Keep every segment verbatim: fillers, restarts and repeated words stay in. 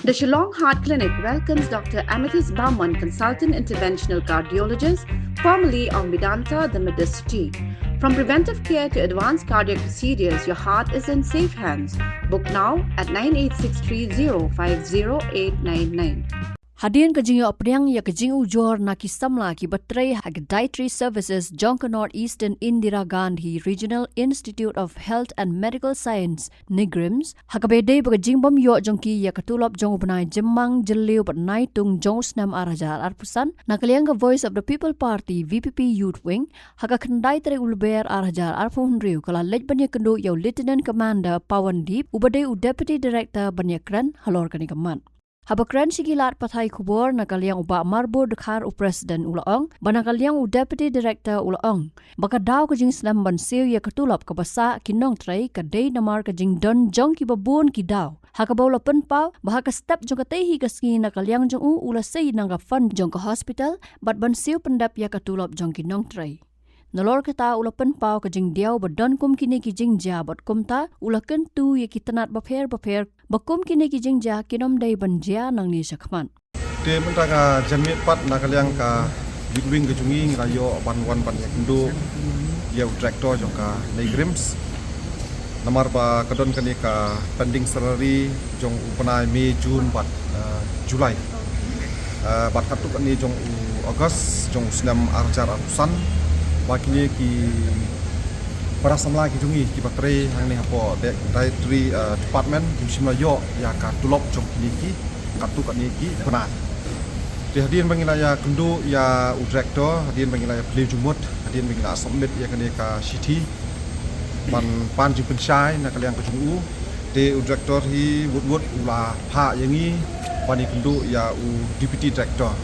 The Shillong Heart Clinic welcomes Doctor Amethyst Barman, Consultant Interventional Cardiologist, formerly of Medanta, the Medicity. From preventive care to advanced cardiac procedures, your heart is in safe hands. Book now at nine eight six three zero five zero eight nine nine. Hadien ka jingïoh pdiang ïa ka jingujor na ki samla kiba trei ha ka Dietary Services jong ka North Eastern Indira Gandhi Regional Institute of Health and Medical Science, NEIGRIHMS, ha kaba ïadei bad ka jingbym ïoh jong ki ïa ka tulop jong u bnai Jymmang Jylliew bad Naitung jong u snem ar hajar arphew san, na ka liang ka Voice of the People Party, V P P Youth Wing, ha ka khyndai tarik u Lber ar hajar arphew hynriew ka la leit ban ïakynduh ïa u Lieutenant Commander Pawandeep, uba dei u Deputy Director, ban ïakren halor kane ka mat. Haba kren sha ki lad pathai khubor na ka liang u Bah Marbur Dkhar, u President, u la ong ba na ka liang u Deputy Director u la ong ba ka daw ka jingsnem ban siew ïa ka tulop kaba sah ki nongtrei ka dei namar ka jingdon jong kiba bun ki daw, ha kaba u la pynpaw ba ha ka step jong katei hi ka sngi na ka liang jong u u la sei na ka fund jong ka hospital bad ban siew pyndep ïa ka tulop jong ki nongtrei. Nalor kata u la pynpaw ka jingdiaw ba don kum kine ki jingjia bad kumta u la kyntu ïa ki tnat bapher bapher ba kum kine ki jingjia kin ym dei ban jia nangne shakhmat. Te mynta ka janmiet pat na ka liang ka Youth Wing ka jong ngi ngi la ïoh ban wan ban ïakynduh ïa u Director jong ka NEIGRIHMS. Namar ba ka don kane ka pending salary jong u bnai May, June bad, eh, July. Eh, bad katto katne jong u August jong u snem ar hajar arphew san. Ba kine ki para samla ki jong ngi kiba trei hangne hapoh di-, dietary, eh, department kim shym la ïoh ïa ka tulop jong kine ki katto katne ki bnai. Te hadien ba ngi la ïakynduh ïa u Director, hadien ba ngi la ïaplie jingmut, hadien ba ngi la submit ïa kane ka shithi ban pan jingpynshai na ka liang ka jong u, te u Director hi wut wut u la phah ïa ngi ban ïakynduh ïa u Deputy Director.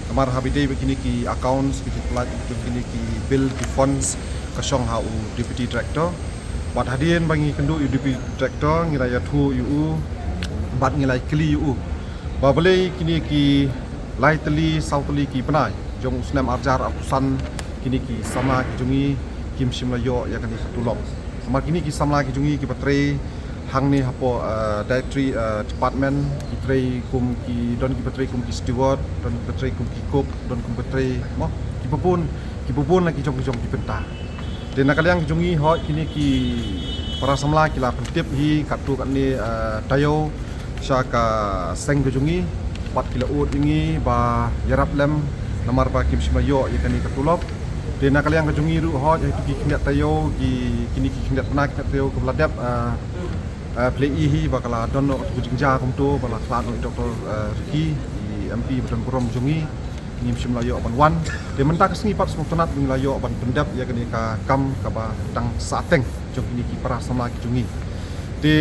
Namar haba ïadei bad kine ki accounts, ki jingpyllait jong kine ki bill, ki funds, ka shong ha u Deputy Director. Bad hadien ba ngi kynduh ïa u Deputy Director ngi la ïathuh ïa u bad ngi la kylli ïa u ba balei kine ki lai tylli saw tylli ki bnai jong u snem ar hajar arphew san kine ki samla ki jong ngi kim shym la ïoh ïa kane ka tulop. Namar kine ki samla ki jong ngi kiba trei hangne hapoh, eh, dietary, eh, department, ki trei kum ki, don kiba trei kum ki steward, don kiba trei kum ki cook, don kiba trei mo, kiba bun, kiba bun la ki jong ki jong ki bynta. Te na ka liang ki jong ngi hooid kine ki para samla ki la pyntip hi katto katne, eh, taïew sha ka seng ka jong ngi bad ki la ud ïa ngi ba ïarap lem namar ba kim shym la ïoh ïa kane ka tulop. Te na ka liang ka jong ngi ruh hooid ha kito ki khyndiat taïew ki, kine ki khyndiat bnai khyndiat taïew kiba la dep, eh, eh, plie hi ba ka la don noh ka jingjia kumto ba la khlad noh i Doctor, eh, Ricky, i M P ba don burom jong ngi. Ngim shym la ïoh ban wan. Te mynta ka sngi pat sngewtynnat ngi la ïoh ban pyndep ïa kane ka kam kaba tang sahteng jong kine ki para samla ki jong ngi. Te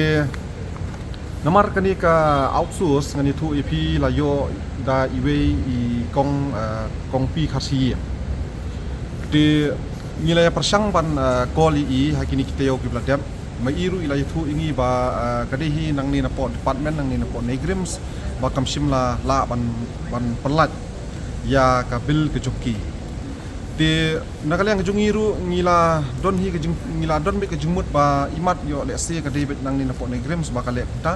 namar kane ka outsource ngan ïathuh ïa phi la ïoh da iwei i kong, eh, kong Pi Kharsiing. Te ngi la ïa pyrshang ban, eh, call ïa i ha kine ki taïew kiba la dep. Ma i ruh i la ïathuh ïa ngi ba, eh, ka dei hi nangne napoh department, nangne napoh NEIGRIHMS ba kam shym la lah ban, ban pyllait ïa ka bill ka jong ki. Te na ka liang ka jong ngi ruh ngi la don hi ka jing, ngi la don beit ka jingmut ba imat ïoh lehse ka dei beit nangne napoh NEIGRIHMS ba ka leh kumta.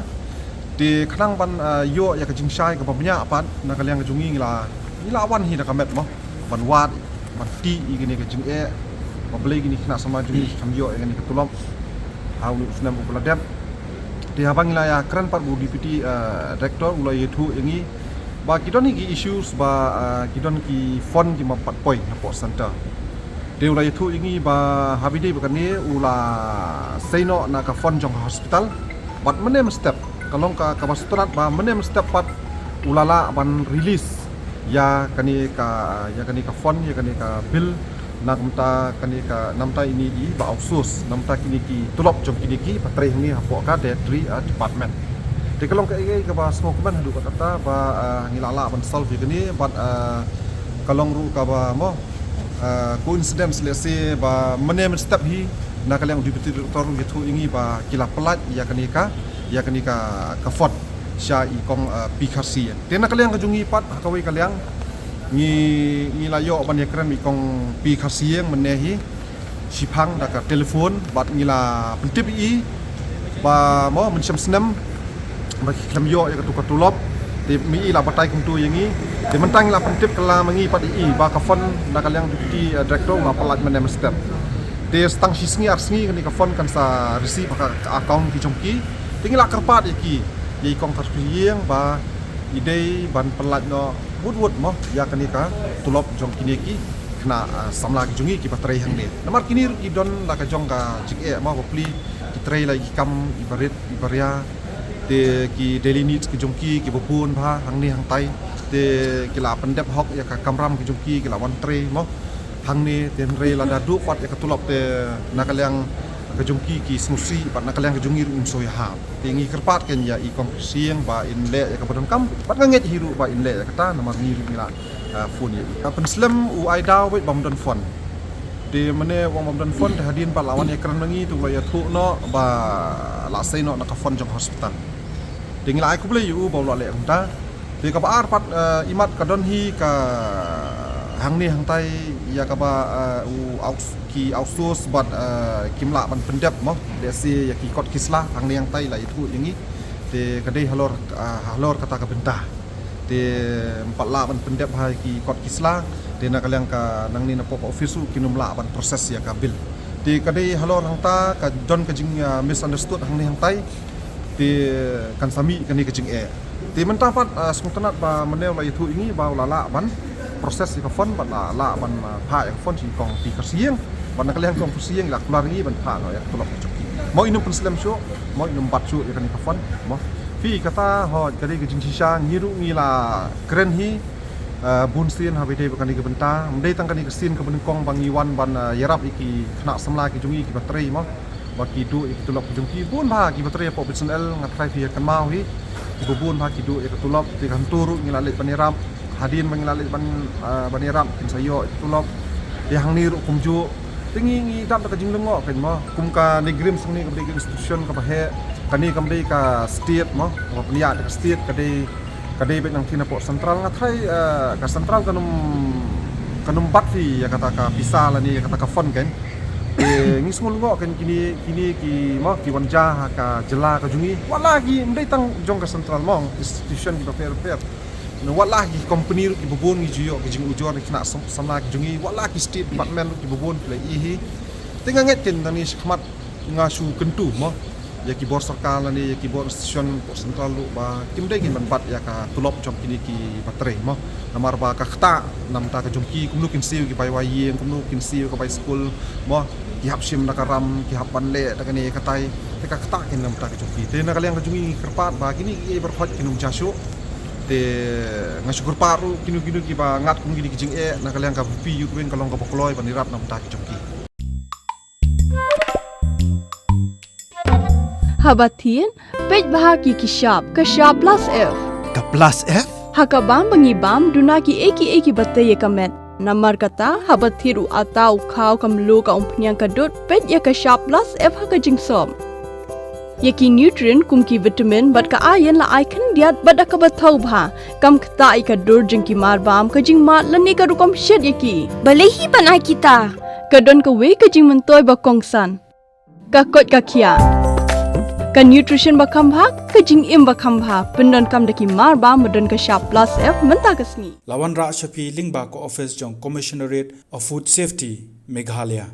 Te khnang ban, eh, ïoh ïa ka jingshai kaba bniah pat na ka liang ka jong ngi ngi la, ngi la wan hi da ka met mo ban wad, ban tih ïa kane ka jingeh ba balei kine ki khynnah samla jong ngi ki kham ïoh ïa kane ka tulop ha une u snem uba la dep. Te haba ngi la ïa kren pat bad u Deputy, eh, Director u la ïathuh ïa ngi ba ki don hi ki issues ba, eh, ki don ki fund ki bym pat poi napoh centre. Te u la ïathuh ïa ngi ba haba ïadei bad kane u la sei noh na ka fund jong ka hospital. Bad mynne mynstep ka long ka, kaba sngewtynnat ba mynne mynstep pat u la lah ban release ïa kane ka, ïa kane ka fund, ïa kane ka bill. Na kumta kane ka, na kumta ine i ba outsource, na kumta kine ki tulop jong kine kiba trei hangne hapoh ka dietary, eh, department. Te ka long kaei kaei kaba sngewkmen haduh katta ba, eh, ngi la lah ban solve ïa kane bad, eh, ka long ruh kaba mo, eh, coincidence lehse ba mynne mynstep hi na ka liang u Deputy Director u ïathuh ïa ngi ba ki la pyllait ïa kane ka, ïa kane ka, ka fund sha i kong, eh, Pi Kharsiing. Te na ka liang ka jong ngi pat ha kawei ka liang ngi, ngi la ïoh ban ïakren bad i kong Pi Kharsiing mynne hi shiphang da ka telephone bad ngi la pyntip ïa i ba mo mynshem snem ba ki khlem ïoh ïa katu ka tulop. Te mynta i la batai kumtu ïa ngi. Te mynta ngi la pyntip kylla ma ngi pat i ba ka fund na ka liang Deputy, eh, Director la pyllait mynne mynstep. Te tang shi sngi ar sngi kane ka fund kan sa receive ha ka account ki jong ki. Te ngi la kyrpad ïa ki, ïa i Kong Kharshiing ba i dei ban pyllait noh wut wut mo ïa kane ka tulop jong kine ki khynnah, ah, samla ki jong ngi kiba trei hangne. Namar kine ruh ki don la ka jong ka jingeh mo, bapli ki trei la ki kam iba rit iba ria. Te ki daily needs ki jong ki kiba bun bha hangne hangtai. Te ki la pyndep hok ïa ka kamram ki jong ki, ki la wan trei mo hangne. Te hynrei lada duh pat ïa ka tulop te na ka liang ka jong ki ki sngewsih bad na ka liang ka jong ngi ruh ngim sngewsih. Te ngi kyrpad kein ïa i Kong Kharshiing ba in leh ïa kaba donkam bad nga ngeit hi ruh ba in leh ïa kata namar ngi ruh ngi la, ah, phone ïa i. Ah, pynslem u ai daw beit bym don fund. Te mynne u ong bym don fund te hadien ba la wan ïakren ma ngi te u la ïathuh noh ba la sei noh na ka fund jong hospital. Te ngi la ai khublei ïa u ba u la leh kumta. Te kaba ar pat, eh, imat ka don hi ka hangne hangtai ïa kaba, eh, u aus-, ki outsource bad, eh, kim lah ban pyndep mo. Lehse ïa ki kot ki sla hangne hangtai la ïathuh ïa ngi. Te ka dei halor, eh, halor kata ka bynta. Te ym pat lah ban pyndep ha ki kot ki sla. Te na ka liang ka nangne na pop office ruh kin ym lah ban process ïa ka bill. Te ka dei halor hangta ka don ka jing, ah, misunderstood hangne hangtai. Te kan sa mih kane ka jingeh. Te mynta pat, ah, sngewtynnat ba mynne u la ïathuh ïa ngi ba u la lah ban process ïa ka fund bad la lah ban, ah, phah ïa ka fund sha i Kong P. Kharshiing. Bad na ka liang Kong Kharshiing i la kular ïa ngi ban phah noh ïa ka tulop ka jong ki. Mo in ym pynslem shuh, mo in ym bat shuh ïa kane ka fund mo. Phi kata ho ka dei ka jingshisha, ngi ruh ngi la kren hi. Ah, bun sien haba ïadei bad kane ka bynta. Ym dei tang kane ka sien kaba nyngkong ba ngi wan ban, ah, ïarap ïa ki khynnah samla ki jong ngi kiba trei mo. Ba ki duh ïa ki tulop ki jong ki, bun bha kiba trei hapoh B S N L, nga tharai phi ïa kynmaw hi. Kiba bun bha ki duh ïa ka tulop, te hangto ruh ngi la leit ban ïarap. Hadien ba ngi la leit ban, ah, ban ïarap kin sa ïoh ïa ka tulop. Te hangne ruh kumjuh. Te ngi, ngi dap da ka jinglyngngoh kein mo. Kum ka NEIGRIHMS hangne kaba dei ka institution kaba heh. Kane kam dei ka state mo. Kaba pynïaid da ka state, ka dei, ka dei beit nangtei na pop central, nga tharai, eh, ka central kan ym, kan ym bat phi ïa kata ka pisa lane ïa kata ka fund kein. Te ngi sngew lyngngoh kein kine, kine ki mo ki wan jia ha ka jylla ka jong ngi. Wat la ki, ym dei tang jong ka central mo, institution kiba pher pher. Na wat la ki company ruh kiba bun ngi ju ïoh ki jingujor na ki khynnah sam-, samla ki jong ngi. Wat la ki state department ruh kiba bun ki la ïohi. Te nga ngeit kein nangne shakhmat nga shu kyntu mo ïa ki bor sorkar lane ïa ki bor institution pop central ruh ba kim dei kin ban bat ïa ka tulop jong kine kiba trei mo. Namar ba ka ktah namar ka jong ki, kumno kin siew ki bai wai ïing, kumno kin siew ka bai skul mo, ki hap shim da ka ram, ki hap ban leh da kane katai. Te ka ktah kein namar ka jong ki. Te na ka liang ka jong ngi ngi kyrpad ba kine kiei baroh kin ym jia shuh. Te nga shu kyrpad ruh kino kino kiba ngat kum kine ki jingeh, na ka liang ka VPP Youth Wing ka long kaba kloi ban ïarap namar ka jong ki. Haba thied, peit bha ki ki shap, ka shap plus F. Ka plus F? Ha ka bam ba ngi bam, duna kiei kiei kiba tei ïa ka met. Namar kata, haba thied u atta, u khaw, ka mluh, ka umphniang, ka dud, peit ïa ka shap plus F ha ka jingsop. Ïa ki nutrient kum ki vitamin bad ka iron la ai khyndiat bad da kaba thaw bha. Kam ktah ïa ka dur jong ki marbam, ka jingmad lane ka rukom shet ïa ki. Balei hi ban ai kita? Ka don kawei ka jingmyntoi ba kongsan. Ka koit ka khiah. Ka nutrition ba kham bha, ka jingim ba kham bha. Pyndonkam da ki marbam ba don ka shap plus F mynta ka sngi. La wanrah sha phi lyngba ka office jong Commissionerate of Food Safety, Meghalaya.